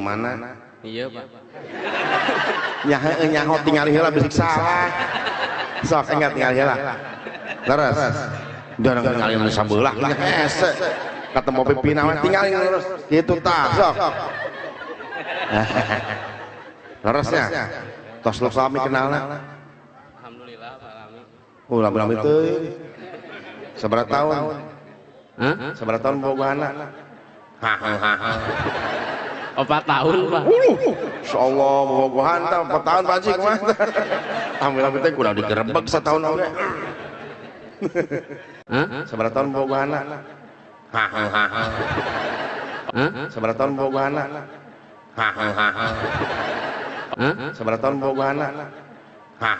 mana? Iya, Pak. Nya heueuh nyaho tingali heula bisik salah. Sok ingat tingali heula. Leres. Jangan tingali nu sabelah nya hese. Ketemu pipina we tingali terus. Kitu tah sok. Leresnya. Tos lu sami kenalna. Alhamdulillah, Pak lami. Oh, lami teuing. Sabaraha tahun? Hah? Sabaraha tahun bogohana? 4 tahun, Pak. Insyaallah bobogohan tah 4 tahun Pak Haji kumaha. Alhamdulillah teh kudu digerebek satahun oge. Hah? Sabaraha tahun bobogohana? Hah? Sabaraha tahun bobogohana? Hah? Sabaraha tahun bobogohana? Hah?